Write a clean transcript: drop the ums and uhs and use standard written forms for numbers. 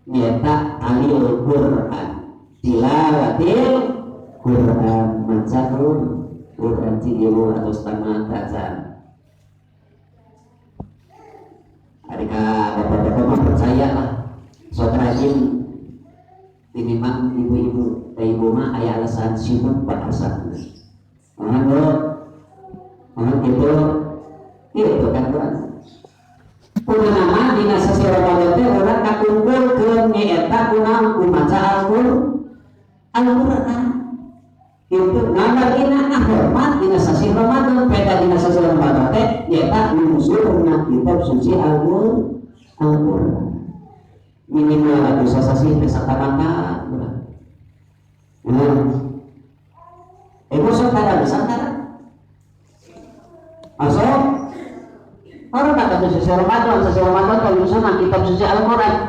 Nyata alil Quran, tilawatil Quran, maca Quran cidieu atau setengah tacan. Ari ka bapak-bapak mah percaya lah, sok rajin tinimbang ibu-ibu. Da ibu mah aya alasan sibuk bahasa. Mohon Bu, mohon gitu, gitu kan Quran. Kuna nama dina sasi Ramadan teh urang kakumpulkeun nyaeta kunaon ku maca Al-Qur'an. Gitu ngamargina ngahormat dina sasi Ramadan, peda dina sasi Ramadan teh nyaeta unsurna kitab suci Al-Qur'an. Minimal atuh sasasi teh satamata urang. Ibu sok tadarusan tara? Masuk? Orang kata sasi Ramadan, sasi Ramadan kalau misalnya kitab suci Al-Quran.